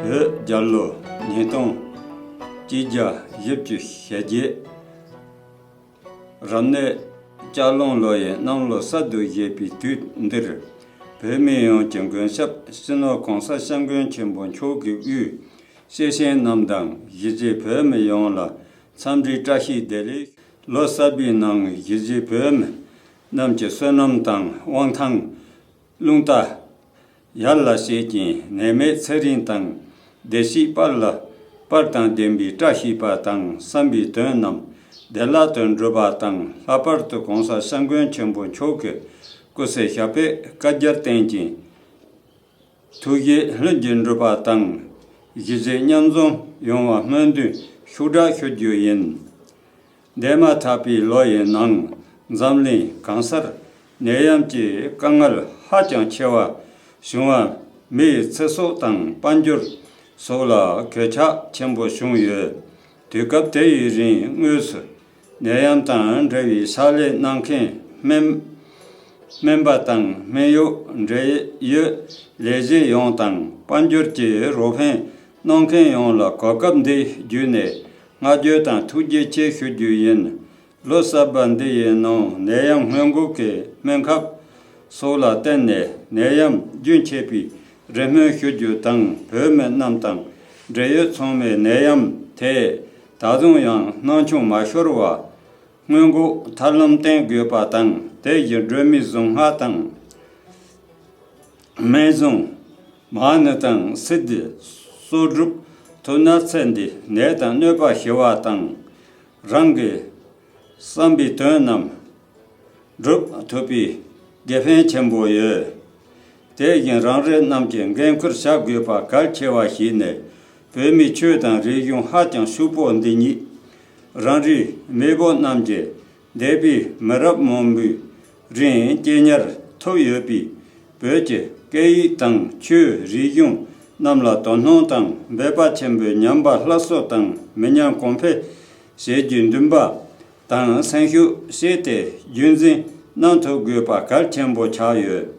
བོད་རྒྱལ་ལོ་ཉིས་སྟོང་གཅིག་བརྒྱ་བཞི་བཅུ་ཞེ་བརྒྱད། རབ་གནས་ལྕགས་གླང་ལོ་ཡི་གནམ་ལོ་གསར་དུ་བཞད་པའི་དུས་འདིར། བོད་མི་ཡོངས་ཀྱི་མགོན་སྐྱབས་སྤྱི་ནོར་༸གོང་ས་༸སྐྱབས་མགོན་ཆེན་པོ་མཆོག་གི་དབུས་སྐྱེས་ཆེན་རྣམས་དང་གཞིས་བྱེས་བོད་མི་ཡོངས་ལ་འཚམས་འདྲིའི་བཀྲ་ཤིས་བདེ་ལེགས། ལོ་གསར་པའི་ནང་གཞིས་བྱེས་བོད་མི་རྣམས་ཀྱི་བསོད་ནམས་དང་དབང་ཐང་། རླུང་རྟ་ཡར་ལ་བྱེད་ཅིང་ནད་མེད་ཚེ་རིང་དང་བདེ་སྐྱིད་དཔལ་ལ་དཔལ་དང་ལྡན་པའི་བཀྲ་ཤིས་པ་དང་བསམ་པའི་དོན་རྣམས་བདེ་བླག་ཏུ་འགྲུབ་པ་དང་། ལྷག་པར་དུ་༸གོང་ས་༸སྐྱབས་མགོན་ཆེན་པོ་མཆོག་གི་སྐུ་ཚེ་ཞབས་པད་བསྐལ་བརྒྱར་བརྟན་ཅིང་ཐུགས་བཞེད་ལྷུན་གྱིས་འགྲུབ་པ་དང་། གཞིས་བྱེས་མཉམ་འཛོམས་ཡོང་བ་སྨོན་འདུན་ཤུགས་དྲག་ཞུ་རྒྱུ་ཡིན། འདས་མ་ཐག་པའི་ལོ་ཡི་ནང་འཛམ་གླིང་གང་སར་ནད་ཡམས་ཀྱི་དཀའ་ངལ་ཧ་ཅང་ཆེ་བ་བྱུང་བ། མི་ཡི་ཚེ་སྲོག་དང་དཔལ་འབྱོར་སོགས་ལ་གོད་ཆག་ཆེན་པོ་བྱུང་ཡོད། དུས་སྐབས་དེ་ཡི་རིང་དངོས་སུ་ནད་ཡམས་དང་འབྲེལ་བའི་ཕྱག་ལས་གནང་མཁན་སྨན་སྨན་པ་དང་སྨན་གཡོག་འབྲེལ་ཡོད་ལས་བྱེད་ཡོངས་དང་དཔལ་འབྱོར་གྱི་རོགས་ཕན་གནང་མཁན་ཡོངས་ལ་གོ་སྐབས་འདི་བརྒྱུད་ནས་བསྔགས་བརྗོད་དང་ཐུགས་རྗེ་ཆེ་ཞུ་རྒྱུ་ཡིན། ལོ་གསར་པ་འདི་ཡི་ནང་ནད་ཡམས་སྔོན་འགོག་གི་སྨན་ཁབ་སོགས་ལ་བརྟེན་ནས་ནད་ཡམས་རྒྱུན་ཆད་པའི་རེ་སྨོན་ཞུ་རྒྱུ་དང་། བོད་མི་རྣམས་དང་འབྲེལ་ཡོད་ཚང་མས་ནད་ཡམས་དེས་ད་དུང་ཡང་སྣང་ཆུང་མ་ཤོར་བར་སྔོན་འགོག་ཐབས་ལམ་བསྟེན་དགོས་པ་དང་། དེ་བཞིན་སྒྲོལ་མའི་གཟུངས་སྔགས་དང་། སྨན་གཟུངས། མ་ཎི་དང་སིདྡྷི་གསོག་སྒྲུབ་ཐུབ་ན་ཚེ་འདིའི་ནད་དང་གནོད་པ་ཞི་བ་དང་། རང་གི་བསམ་པའི་དོན་རྣམས་འགྲུབ་ཐུབ་པའི་དགེ་ཕན་ཆེན་པོ་ཡོད། དེ་བཞིན་རང་རེ་རྣམས་ཀྱིས་འགན་ཁུར་བཞག་དགོས་པ་གལ་ཆེ་བ་ཞིག་ནི། བོད་མིའི་ཆོས་དང་རིག་གཞུང་ཧ་ཅང་ཕྱུག་པོ་འདི་ཉིད་རང་རེའི་མེས་པོ་རྣམས་ཀྱིས་འདས་པའི་མི་རབས་མང་པོའི་རིང་གཅེས་ཉར་ཐུབ་ཡོད་པས། བོད་ཀྱི་སྐད་ཡིག་དང་ཆོས་རིག་གཞུང་རྣམས་ལ་དོ་སྣང་དང་འབད་པ་ཆེན་པོས་ཉམས་པ་སླར་གསོ་དང་མི་ཉམས་གོང་འཕེལ་བྱེད་རྒྱུའི་འདུན་པ་དང་སེམས་ཤུགས་བསྐྱེད་དེ་རྒྱུན་འཛིན་གནང་ཐུབ་དགོས་པ་གལ་ཆེན་པོ་ཆགས་ཡོད།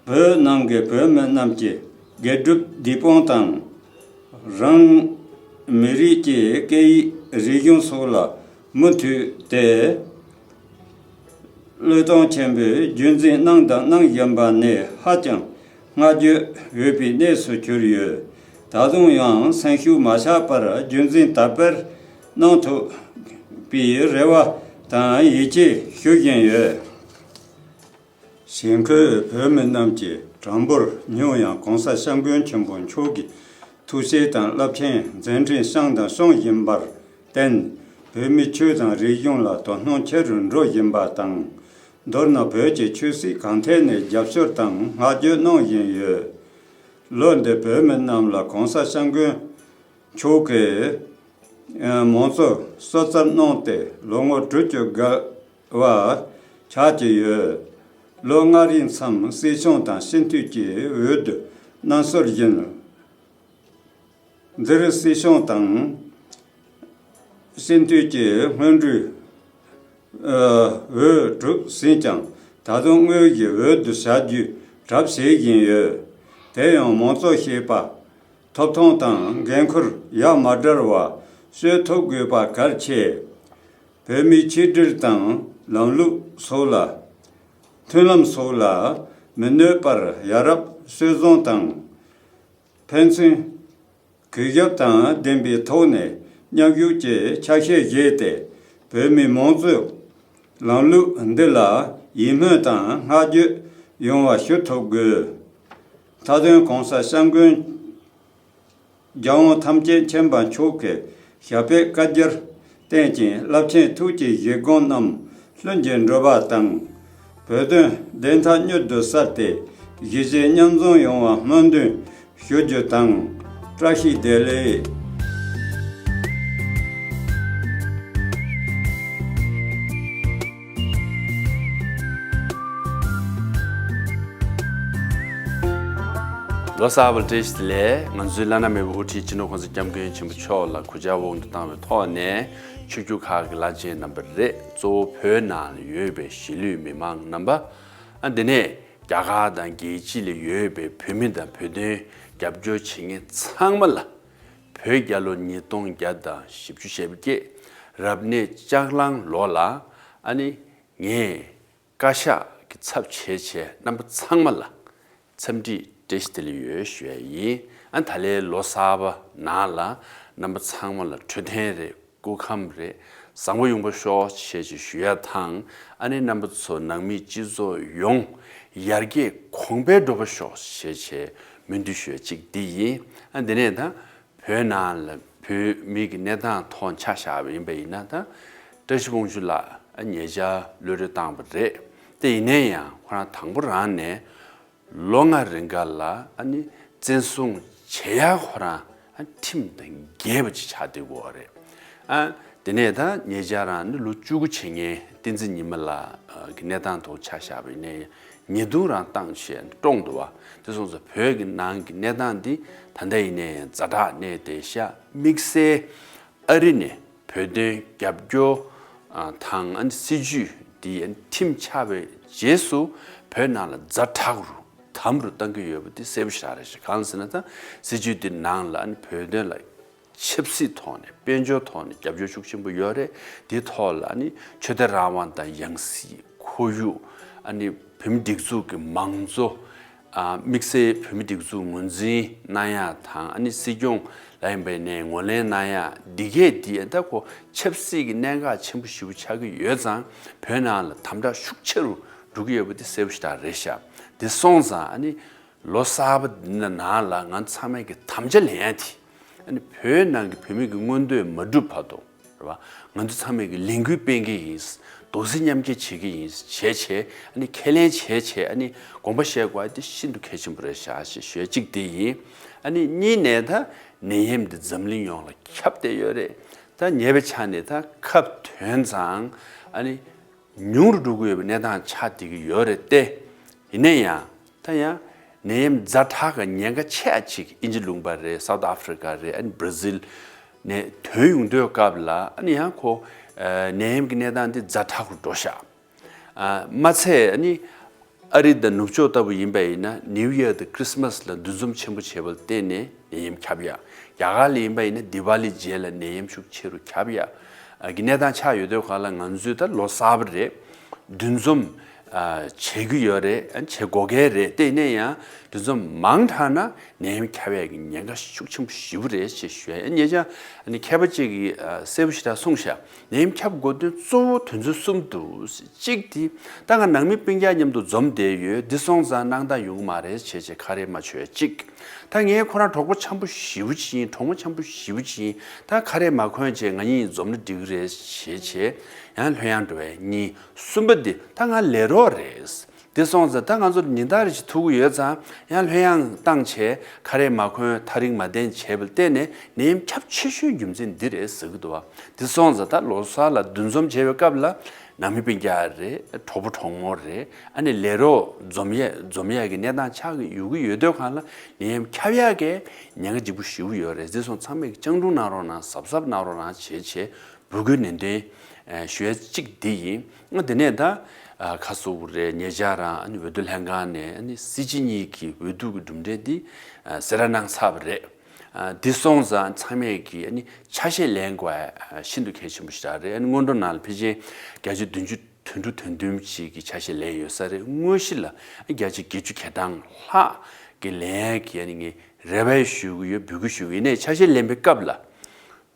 བོད་ནང་གི་བོད་མི་རྣམས་ཀྱི་དགེ་སྒྲུབ་སྡིག་སྤོང་དང་། རང་མི་རིགས་ཀྱི་སྐད་ཡིག་རིག་གཞུང་སོགས་ལ་མུ་མཐུད་དེ་བློས་གཏོང་ཆེན་པོས་རྒྱུན་འཛིན་གནང་དང་གནང་བཞིན་པ་ནི་ཧ་ཅང་བསྔགས་བརྗོད་འོས་པའི་གནས་སུ་གྱུར་ཡོད། ད་དུང་ཡང་སེམས་ཤུགས་མ་ཆག་པར་རྒྱུན་འཛིན་དར་སྤེལ་གནང་ཐུབ་པའི་རེ་བ་དང་ཡིད་ཆེས་ཞུ་བཞིན་ཡོད། གཞིས་འཁོད་བོད་མི་རྣམས་ཀྱི་གྲངས་འབོར་ཉུང་ཡང་༸གོང་ས་༸སྐྱབས་མགོན་ཆེན་པོ་མཆོག་གི་ཐུགས་བཞེད་དང་རླབས་ཆེན་མཛད་འཕྲིན་བསྐྱངས་དང་སྐྱོང་བཞིན་པར་བརྟེན། བོད་མིའི་ཆོས་དང་རིག་གཞུང་ལ་དོ་སྣང་ཆེ་རུ་འགྲོ་བཞིན་པ་དང་། མདོར་ན་བོད་ཀྱི་ཆོས་སྲིད་གང་ཐད་ནས་རྒྱབ་སྐྱོར་དང་བསྔགས་བརྗོད་གནང་བཞིན་ཡོད། ལོ་འདིར་བོད་མི་རྣམས་ལ་༸གོང་ས་༸སྐྱབས་མགོན་མཆོག་གིས་མང་གཙོ་གསོལ་ཚར་གནང་སྟེ་ལོ་ངོ་དྲུག་ཅུ་བརྒལ་བ་ཆགས་ཀྱི་ཡོད། ལོ་ལྔ་རིང་མཚམས་སྲིད་སྐྱོང་དང་སྤྱི་འཐུས་ཀྱི་འོས་བསྡུ་གནང་སྲོལ་བཞིན། འདིར་སྲིད་སྐྱོང་དང་སྤྱི་འཐུས་ཀྱི་སྔོན་འགྲོའི་འོས་གྲུབ་ཟིན་ཀྱང་ད་དུང་དངོས་ཀྱི་འོས་བསྡུ་བྱ་རྒྱུའི་གྲབས་བྱེད་བཞིན་ཡོད། དེ་ཡང་མང་གཙོ་ཞེས་པ། ཐོབ་ཐང་དང་འགན་ཁུར་ཡ་མ་བྲལ་བ་སྤྱོད་ཐུབ་དགོས་པ་གལ་ཆེ། བོད་མིའི་ཆིག་སྒྲིལ་དང་ལམ་ལུགས་སོགས་ལ། མཐུན་ལམ་སོགས་ལ་མི་གནོད་པར་ཡ་རབས་སྲོལ་བཟང་དང་ཕན་ཚུན་གུས་ཞབས་དང་ལྡན་པའི་ཐོག་ནས་མཉམ་ཞུགས་ཀྱི་ཆ་ཤས་བཞེས་ཏེ། བོད་མིའི་མང་གཙོའི་ལམ་ལུགས་འདི་ལ་ ཡིད་སྨོན་དང་བསྔགས་བརྗོད་ཡོང་བ་ཞུ་ཐུབ་དགོས། མཐའ་དོན་གོང་ས་སྐྱབས་མགོན་རྒྱལ་དབང་ཐམས་ཅད་མཁྱེན་པ་མཆོག་གི་ཞབས་པད་བསྐལ་བརྒྱར་བརྟན་ཅིང་རླབས་ཆེན་ཐུགས་ཀྱི་བཞེད་དགོངས་རྣམས་ལྷུན་གྱིས་འགྲུབ་པ་དང་། བོད་དོན་བདེན་མཐའ་མྱུར་དུ་གསལ་ཏེ་གཞིས་བྱེས་མཉམ་འཛོམས་ཡོང་བ་སྨོན་འདུན་ཞུ་རྒྱུ་དང་། བཀྲ་ཤིས་བདེ་ལེགས། ལོ་གསར་པ་བཀྲ་ཤིས་བདེ་ལེགས། ང་ཚོའི་བླ་ན་མེད་པའི་དབུ་ཁྲིད་སྤྱི་ནོར་༸གོང་ས་༸སྐྱབས་མགོན་ཆེན་པོ་མཆོག་ལ་གུས་ཕྱག་དབང་དུ་བཏང་བའི་ཐོག་ནས། ཆོས་བརྒྱུད་ཁག་གི་བླ་ཆེན་རྣམ་པ་རེད། གཙོ་བོ་བོད་ནང་ལ་ཡོད་པའི་གཞིས་ལུས་མི་མང་རྣམ་པ། ཨ་འདི་ནས་རྒྱ་གར་དང་རྒྱལ་སྤྱི་ལ་ཡོད་པའི་བོད་མི་དང་བོད་དོན་རྒྱབ་སྐྱོར་བྱེད་མཁན་ཚང་མ་ལ། བོད་རྒྱལ་ལོ་ཉིས་སྟོང་བརྒྱ་དང་བཞི་བཅུ་ཞེ་བརྒྱད་རབ་གནས་ལྕགས་གླང་ལོ་ལ། ཨ་ནི་ངས་བཀའ་ཤག་གི་ཚབ་བྱས་བྱས་རྣམ་པ་ཚང་མ་ལ་འཚམས་འདྲི་བཀྲ་ཤིས་བདེ་ལེགས་ཡོད་ཞུ་ཡ་ཡིན། ཨ་ད་ལོའི་ལོ་གསར་པ་ནང་ལ་རྣམ་པ་ཚང་མ་ལ་འཕྲོད་བསྟེན་རེད། སྐུ་ཁམས་རེད། བཟང་པོ་ཡོང་བ་ཤོག་ཞེས་ཞུ་ཡ་དང་། ཨ་ནི་རྣམ་པ་ཚོ་ནང་མི་སྤྱི་ཚོགས་ཡོངས་ཡར་རྒྱས་གོང་འཕེལ་འགྲོ་བ་ཤོག་ཞེས་བྱས་སྨོན་འདུན་ཞུ་ཡ་གཅིག་འདི་ཡིན། ཨ་འདི་ནས་ད་བོད་ནང་ལ་བོད་མི་གི་གནས་སྟངས་ཐོག་ཆ་བཞག་པ་ཡིན་པ་ཡིན་ན། ད་བཀྲ་ཤིས་དབང་ཕྱུག་ལགས་ཨ་ཉེ་ཆར་གློད་གྲོལ་བཏང་བ་རེད། དེ་ཡིན་ན་ཡང་ཁོ་རང་དང་པོ་རང་ནས་ལོ་ལྔ་རིང་ག་ལ་ཨ་ནི་བཙན་བཟུང་བྱེད་ཡ་ཁོ་རང་ཨ་ཁྲིམས་དང་འགལ་བ་ཅིག་ཆགས་བསྡད་ཡོད་རེད། ཨ་དེ་ནས་ད་ཉེ་ཆར་རང་ནི་ལོ་བཅུ་དགུ་བྱེད་མཁན་བསྟན་འཛིན་ཉི་མ་ལགས་ཀྱི་གནས་སྟངས་ཐོག་ཆ་བཞག་པ་ཡིན་ན་ཡང་ཉེས་རྡུང་རང་བཏང་བྱས་བཀྲོངས་འདུག་བ། དེ་སོང་ཙང་བོད་ཀྱི་ནང་གི་གནས་སྟངས་འདི་ད་ལྟ་ཡིན་ན་ཡང་ཛ་དྲག་གནས་བསྡད་ཤག་དམིགས་བསལ་ཨ་རི་ནས་བོད་དོན་རྒྱབ་སྐྱོར་ཨ་དང་ཨ་ནི་སྲིད་ཇུས་འདི་ཨ་ནི་ཁྲིམས་ཆགས་པའི་རྗེས་སུ་བོད་ནང་ལ་ཛ་དྲག་རུ་དམ་རུ་བཏང་གི་ཡོད་པ་འདི་གསལ་པོ་ཞེ་དྲག་རེད་ཤག་གང་ཟེར་ན་ད་སྲིད་ཇུས་འདི་ནང་ལ་ཨ་ནི་བོད་དོན་ལ་ཆབ་སྲིད་ཐོག་ནས་དཔལ་འབྱོར་ཐོག་ནས་རྒྱབ་སྐྱོར་ཤུགས་ཆེན་པོ་ཡོད་རེད། འདིའི་ཐོག་ལ་ཨ་ནི་ཆོས་དད་རང་དབང་དང་ཡང་སྲིད་ཁོར་ཡུག་ཨ་ནི་བོད་མི་སྒྲིག་འཛུགས་ཀྱི་མང་གཙོ། ཨ་དམིགས་བསལ་བོད་མི་སྒྲིག་འཛུགས་ངོས་འཛིན་གནང་ཡག་དང་ཨ་ནི་སྲིད་སྐྱོང་ལ་ཡིན་པའི་ནས་ངོས་ལེན་གནང་ཡག་འདི་གས་འདི་ཨ་ད་ཁོ་ཆབ་སྲིད་ཀྱི་གནད་འགག་ཆེན་པོ་ཞེ་པོ་ཆགས་ཀྱི་ཡོད་ཙང་བོད་ནང་ལ་དམ་དྲག་ཤུགས་ཆེ་རུ་འགྲོ་གི་ཡོད་པ་འདི་གསལ་པོ་ཞེ་དྲག་རེད་ཤག་འདི་སོང་ཙང་ཨ་ནི་ལོ་གསར་པ་འདི་ནང་ལ་ང་ཚང་མས་ཀྱི་དམ་བཅའ་ལེན་ཡག་དེ་ཨ་ནི་བོད་ནང་གི་བོད་མི་གི་མངོན་འདོད་མ་འགྲུབ་བར་དུ། རེད་བ། ང་ཚོ་ཚང་མས་ཀྱི་ལས་འགུལ་སྤེལ་གྱི་ཡིན། རྡོག་རྫིས་མཉམ་སྐྱེད་བྱེད་ཀྱི་ཡིན་བྱས་བྱས་ཨ་ནི་ཁས་ལེན་བྱས་བྱས་ཨ་ནི་དགོངས་པ་བཞེས་དགོས་ཨ་དེ་ཤིན་ཏུ་གལ་ཆེན་པོ་རེད་ཤག་ཞེས་ཞུ་ཡ་གཅིག་དེ་ཡིན། ཨ་ནི་གཉིས་ནས་ད་ནད་ཡམས་འདི་འཛམ་གླིང་ཡོངས་ལ་ཁྱབ་བསྡད་ཡོད་རེད། ད་ཉེ་བའི་ཆ་ནས་ད་ཁ་བཏོན་ཙང་ཨ་ནི་ཉུང་རུ་འགྲོ་གི་ཡོད་པའི་གནས་སྟངས་ཆགས་བསྡད་ཀྱི་ཡོད་རེད་དེ། ཡིན་ན་ཡང་། ད་ཡང་ནད་ཡམས་ཛ་དྲག་གི་ཉེན་ཁ་ཆེ་ཡ་ཅིག་དབྱིན་ཇི་ལུང་པ་རེད། སའུ་ཐི་ཨ་ཧྥི་རི་ཀ་རེད། ཨ་ནི་བྷ་ར་ཟིལ་ནས་ཐོན་ཡོང་དུས་སྐབས་ལ་ཨ་ནི་ཡང་ཁོ་ནད་ཡམས་ཀྱི་གནས་སྟངས་འདི་ཛ་དྲག་རུ་འགྲོ་ཤག་མ་ཚད་ཨ་ནི་ཨ་རི་དང་ནུབ་ཕྱོགས་ལྟ་བུ་ཡིན་པ་ཡིན་ན་ནིའུ་ཡར་དང་ཁྲི་སི་མ་སི་ལ་འདུ་འཛོམས་ཆེན་པོ་བྱས་པ་ལ་བརྟེན་ནས་ནད་ཡམས་ཁྱབ་ཡ། རྒྱ་གར་ལ་ཡིན་པ་ཡིན་ན་དི་ཝ་ལི་རྗེས་ལ་ནད་ཡམས་ཤུགས་ཆེ་རུ་ཁྱབ་ཡ་གི་གནས་སྟངས་ཆགས་ཡོད་དུས་སྒང་ལ་ང་ཚོས་ད་ལོ་གསར་པ་རེད། འདུ་འཛོམས་ཨ་བྱེད་ཀྱི་ཡོད་རེད། ཨ་བྱེད་དགོས་གལ་རེད། དེ་ཡིན་ན་ཡང་འདུ་འཛོམས་མང་དྲགས་ན་ནད་ཡམས་ཁྱབ་ཡས་ཀྱི་ཉེན་ཁ་ཤུགས་ཆེན་པོ་ཞེ་པོ་རེད་ཅེས་ཞུ་ཡ་ཡིན། ཉེ་ཆར་ཨ་ནི་མཁས་པ་གཅིག་གིས་ཨ་གསལ་པོ་ཞེ་དྲག་གསུངས་ཤག་ནད་ཡམས་ཁྱབ་དགོས་དོན་གཙོ་བོ་དོན་ཚན་གསུམ་འདུག་གཅིག་དེ་ད་ང་ནང་མི་སྤུན་ཀྱག་མཉམ་དུ་འཛོམས་བསྡད་ཡོད། འདི་སོང་ཙང་གནང་སྟངས་ཡོང་གི་མ་རེད་བྱས་བྱས་ཁ་རས་མ་མཆོད་ཡ་གཅིག་ད་ངའི་ཁོ་རང་གྲོགས་པོ་འཆམ་པོ་ཞེ་པོ་ཅིག་ཡིན། གྲོགས་མོ་འཆམ་པོ་ཞེ་པོ་ཅིག་ཡིན། ད་ཁ་རས་མ་གོན་བྱས་ང་གཉིས་འཛོམས་ན་འགྲིག་གི་རེད་བྱས་བྱས་ཡང་ལྷོད་ཡངས་འགྲོ་བའི་གཉིས། གསུམ་པ་འདི་ད་ང་ལས་རོགས་རེད། འདི་སོང་ཙང་ད་ང་ཚོ་ཉིན་ལྟར་རེ་ཞིག་ཐུག་གི་ཡོད་ཙང་ཡང་ལྷོད་ཡངས་བཏང་བྱས་ཁ་རས་མ་གོན་ཐག་རིང་མ་བསྟན་བྱས་པ་ལ་བརྟེན་ནས་ནད་ཡམས་ཁྱབ་ཆེ་ཤོས་རྒྱུ་མཚན་འདི་རེད་ཟེར་གི་འདུག་བ། འདི་སོང་ཙང་ད་ལོ་གསར་ལ་འདུ་འཛོམས་བྱེད་པའི་སྐབས་ལ་ནང་མི་སྤུན་ཀྱག་རེད། གྲོགས་པོ་གྲོགས་མོ་རེད། ཨ་ནི་ལས་རོགས་འཛོམས་ཡས་འཛོམས་ཡས་ཀྱི་གནས་སྟངས་ཆགས་ཀྱི་ཡོང་གི་ཡོད་དུས་སྒང་ལ་ནད་ཡམས་ཁྱབ་ཡག་གི་ཉེན་ཁ་ལྗིད་པོ་ཞེ་པོ་ཡོད་རེད། འདི་སོང་ཚང་མས་སྤྱང་གྲུང་གནང་རོགས་གནང་། གཟབ་གཟབ་གནང་རོགས་གནང་བྱས་བྱས་འབོད་སྐུལ་ནན་ཏན་ཞུ་ཡ་གཅིག་འདི་ཡིན། ཨ་དེ་ནས་ད་ཁ་སོ་བོ་རེད། ཉེ་ཆར་རང་ཨ་ནི་འོས་བསྡུ་ལྷན་ཁང་ནས་ཨ་ནི་སྲིད་སྤྱི་གཉིས་ཀྱི་འོས་བསྡུ་གི་གྲུབ་འབྲས་འདི་གསལ་བསྒྲགས་གནང་ཚར་བ་རེད། ཨ་འདི་སོང་ཙང་ཚང་མས་ཀྱིས་ཨ་ནི་ཆ་ཤས་ལེན་དགོས་ཤིན་ཏུ་གལ་ཆེན་པོ་ཞིག་རེད། ཨ་ནི་སྔོན་འགྲོ་ནང་ལ་ཕལ་ཆེར་བརྒྱ་ཆ་བདུན་ཅུ་དོན་དྲུག་དོན་བདུན་ཅིག་གི་ཆ་ཤས་ལེན་ཡོད་ས་རེད། དངོས་གཞི་ལ་ཨ་བརྒྱ་ཆ་བརྒྱད་ཅུ་གྱ་གྲངས་ལྷག་གི་ལེན་ཡས་ཀྱི་ཨ་ནི་ངས་རེ་བ་ཞུ་གི་ཡོད། འབོད་སྐུལ་ཞུ་གི་ཡིན། ནས་ཆ་ཤས་ལེན་པའི་སྐབས་ལ།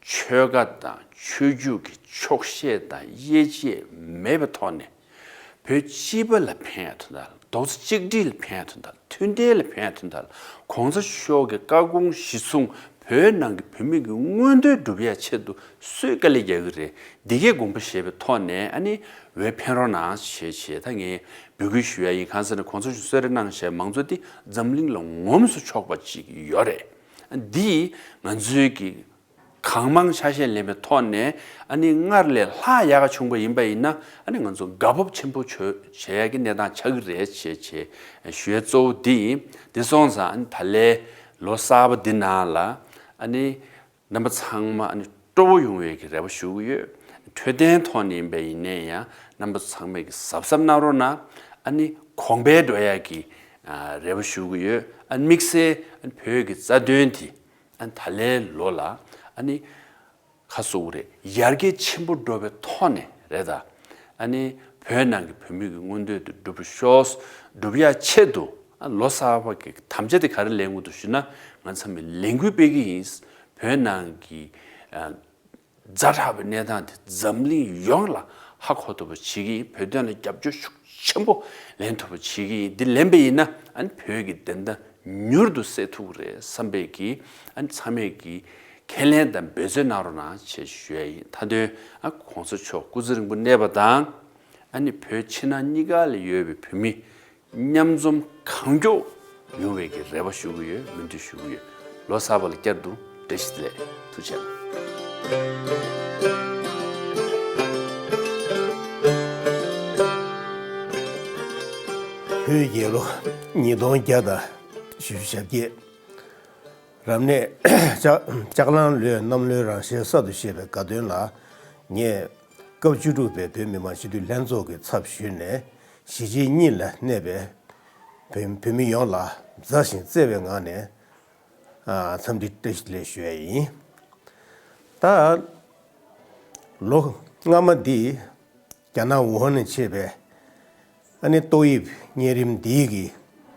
ཆོལ་ཁ་དང་ཆོས་བརྒྱུད་ཀྱི་ཕྱོགས་ཞེན་དང་དབྱེ་འབྱེད་མེད་པའི་ཐོག་ནས། བོད་སྤྱི་པ་ལ་ཕན་ཡ་དོན་དག་ལ། རྡོག་རྩ་གཅིག་སྒྲིལ་ལ་ཕན་ཡ་དོན་དག་ལ། མཐུན་སྒྲིལ་ལ་ཕན་ཡ་དོན་དག་ལ། གོང་ས་མཆོག་གི་བཀའ་དགོངས་གཞི་བཟུང་བོད་ནང་གི་བོད་མི་གི་མངོན་འདོད་སྒྲུབ་ཡ་ཆེད་དུ་སུས་དཀའ་ལས་རྒྱག་གི་རེད། འདི་གའི་དགོངས་པ་བཞེས་པའི་ཐོག་ནས་ཨ་ནི་འོས་འཕེན་རོགས་གནང་ཞེས་བྱས་ད་ངས་འབོད་སྐུལ་ཞུ་ཡ་ཡིན། གང་ཟེར་ན་གོང་ས་མཆོག་གསོལ་རས་གནང་བཞག་མང་གཙོ་འདི་འཛམ་གླིང་ལ་ངོམས་སུ་ཆོག་པ་ཅིག་ཡོད་རེད། འདི་ང་ཚོའི་གི་གང་མང་ཆ་ཤས་ལེན་པའི་ཐོག་ནས་ཨ་ནི་སྔར་ལས་ལྷག་ཡག་ག་བྱུང་པ་ཡིན་པ་ཡིན་ན་ཨ་ནི་ང་ཚོ་དགའ་སྤོབས་ཆེན་པོ་བྱོས་བྱེད་ཡག་གི་གནས་སྟངས་ཆགས་ཀྱི་རེད་ཅེས་བྱས་ཞུ་ཡ་གཙོ་བོ་འདི་ཡིན། འདི་སོང་ཙང་ཨ་ནི་ད་ལན་ལོ་གསར་པ་འདི་ནང་ལ་ཨ་ནི་རྣམ་པ་ཚང་མ་ཨ་ནི་སྤྲོ་བོ་ཡོང་བའི་གི་རེ་བ་ཞུ་གི་ཡོད། འཕྲོད་བསྟེན་ཐོག་ནས་ཡིན་པ་ཡིན་ནའི་ཡང་རྣམ་པ་ཚང་མས་གི་གཟབ་གཟབ་གནང་རོགས་གནང་། ཨ་ནི་གོང་འཕེལ་འགྲོ་ཡག་གི་ཨ་རེ་བ་ཞུ་གི་ཡོད། ཨ་ནི་དམིགས་བསལ་ཨ་ནི་བོད་ཀྱི་རྩ་དོན་དེ་ཨ་ནི་ད་ལན་ལོ་ལ་ཨ་ནི་ཁ་གསོ་གི་རེད། ཡར་རྒྱས་ཆེན་པོ་འགྲོ་བའི་ཐོག་ནས་རེད་ད། ཨ་ནི་བོད་ནང་གི་བོད་མི་གི་མངོན་འདོད་དེ་འགྲུབ་ཤོག་འགྲུབ་ཡ་ཆེད་དུ་ཨ་ལོ་གསར་པ་གི་དམ་བཅའ་དེ་ག་རེ་ལེན་དགོས་འདུག་ཞུ་ན་ང་ཚང་མས་ལས་འགུལ་སྤེལ་གི་ཡིན། བོད་ནང་གི་ཨ་ཛ་དྲག་པའི་གནས་སྟངས་དེ་འཛམ་གླིང་ཡོངས་ལ་ཧ་གོ་ཐུབ་པ་བྱེད་ཀྱི་ཡིན། བོད་དོན་ལ་རྒྱབ་སྐྱོར་ཤུགས་ཆེན་པོ་ལེན་ཐུབ་པ་བྱེད་ཀྱི་ཡིན། འདི་ལེན་པ་ཡིན་ན་ཨ་ནི་བོད་ཀྱི་བདེན་མཐའ་མྱུར་དུ་གསལ་ཐུབ་ཀྱི་རེད་བསམ་པའི་གི་ཨ་ནི་ཚང་མས་ཀྱི་ཁས་ལེན་དང་འབད་བརྩོན་གནང་རོགས་གནང་ཞེས་ཞུ་ཡ་ཡིན། མཐའ་དོན་ཨ་གོང་ས་མཆོག་སྐུ་ཚེ་རིང་པོ་གནས་པ་དང་ཨ་ནི་བོད་ཕྱི་ནང་གཉིས་ཀ་ལ་ཡོད་པའི་བོད་མི་མཉམ་འཛོམས་གང་མགྱོགས་ཡོང་བའི་གི་རེ་བ་ཞུ་གི་ཡོད། སྨོན་འདུན་ཞུ་གི་ཡོད། ལོ་གསར་པ་ལ་བསྐྱར་དུ་བཀྲ་ཤིས་བདེ་ལེགས། ཐུགས་རྗེ་གནང་། བོད་རྒྱལ་ལོ་ཉིས་སྟོང་བརྒྱ་དང་བཞི་བཅུ་ཞེ་བརྒྱད། རབ་གནས་ལྕགས་ལྕགས་གླང་ལོའི་གནམ་ལོའི་རང་བཞིན་གསར་དུ་བཞད་པའི་དགའ་སྟོན་ལ། ངས་སྐབས་བཅུ་དྲུག་པའི་བོད་མི་མང་སྤྱི་འཐུས་ལྷན་ཚོགས་ཀྱི་ཚབ་ཞུས་ནས་གཞིས་བྱེས་གཉིས་ལ་གནས་པའི་བོད་བོད་མི་ཡོངས་ལ་མཛའ་ཞིང་བརྩེ་བའི་ངང་ནས་ཨ་འཚམས་འདྲི་བཀྲ་ཤིས་བདེ་ལེགས་ཞུ་ཡ་ཡིན། ད་ལོ་སྔ་མ་འདི་རྒྱ་ནག་ཝུ་ཧན་ནས་མཆེད་པའི་ཨ་ནི་ཏོག་དབྱིབས་གཉན་རིམས་འདིའི་གི་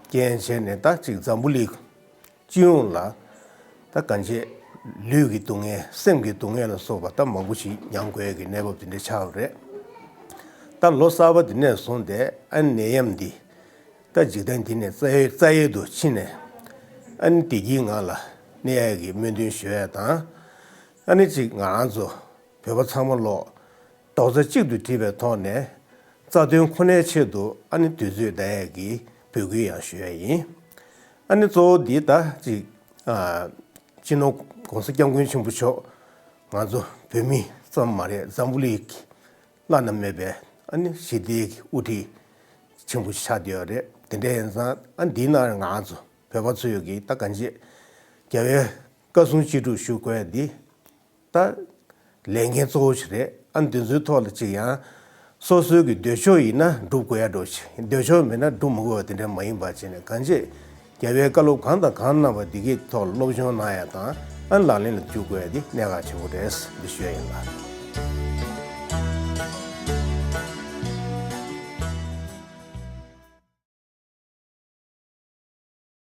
རྐྱེན་བྱས་ནས་ད་ཅིག་འཛམ་བུ་གླིང་སྤྱི་ཡོངས་ལ་ད་གང་བྱས་ལུས་ཀྱི་སྡུག་བསྔལ་སེམས་ཀྱི་སྡུག་བསྔལ་ལ་སོགས་པ་ད་མང་པོ་ཞིག་མྱངས་དགོས་ཀྱི་གནས་བབ་དེ་འདྲ་ཆགས་པ་རེད། ད་ལོ་གསར་པ་འདི་ནས་བཟུང་སྟེ་ཨ་ནི་ནད་ཡམས་འདི་ད་འཇིག་རྟེན་འདི་ནས་རྩ་ཡལ་རྩ་ཡལ་དུ་ཕྱིན་ནས་ཨ་ནི་བདེ་སྐྱིད་ངང་ལ་གནས་ཡག་གི་སྨོན་འདུན་ཞུ་ཡ་དང་། ཨ་ནི་ཅིག་ང་རང་ཚོ་བོད་པ་ཚང་མ་ལོག་རྡོག་རྩ་གཅིག་ཏུ་སྒྲིལ་བའི་ཐོག་ནས་རྩ་དོན་ཁོ་ནའི་ཆེད་དུ་ཨ་ནི་དུས་ཚོད་འདའ་ཡས་ཀྱི་འབོད་སྐུལ་ཡང་ཞུ་ཡས་ཡིན། ཨ་ནི་གཙོ་བོ་འདི་ད་ཅིག་ཨ་སྤྱི་ནོར་༸གོང་ས་༸སྐྱབས་མགོན་ཆེན་པོ་མཆོག་ང་ཚོ་བོད་མི་ཙམ་མ་རེད། འཛམ་བུ་གླིང་གི་བླ་ན་མེད་པའི་ཨ་ནི་ཞི་བདེའི་དབུ་ཁྲིད་ཆེན་པོ་ཆགས་བསྡད་ཡོད་རེད། དེ་འདྲ་ཡིན་ཙང་ཨ་འདིའི་ནང་ང་ཚོ་བོད་པ་ཚོས་ཀྱི་ད་གང་བྱེད་རྒྱལ་བའི་བཀའ་གསུང་ཅི་སྒྲུབ་ཞུ་དགོས་འདི། ད་ལས་འགན་གཙོ་བོ་ཞིག་རེད། ཨ་འདི་ཚོའི་ཐོག་ལ་ཅིག་ཡང་སོ་སོའི་གི་འདོད་ཕྱོགས་ཡིན་ན་སྒྲུབ་དགོས་ཡ་འགྲོ་ཞིག་འདོད་ཕྱོགས་མེད་ན་སྒྲུབ་མི་དགོས་པ་དེ་འདྲ་མ་ཡིན་པ་བྱས་ནས་གང་བྱེད་རྒྱལ་བའི་བཀའ་སློབ་གང་དང་གང་གནང་བ་འདི་གའི་ཐོག་ལ་སློབ་སྦྱོང་གནང་ཡ་དང་ཨ་ལག་ལེན་ལ་འཇུག་དགོས་ཡ་འདི་གནད་འགག་ཆེན་པོ་རེད་འདི་ཞུ་ཡ་ཡིན་ལ།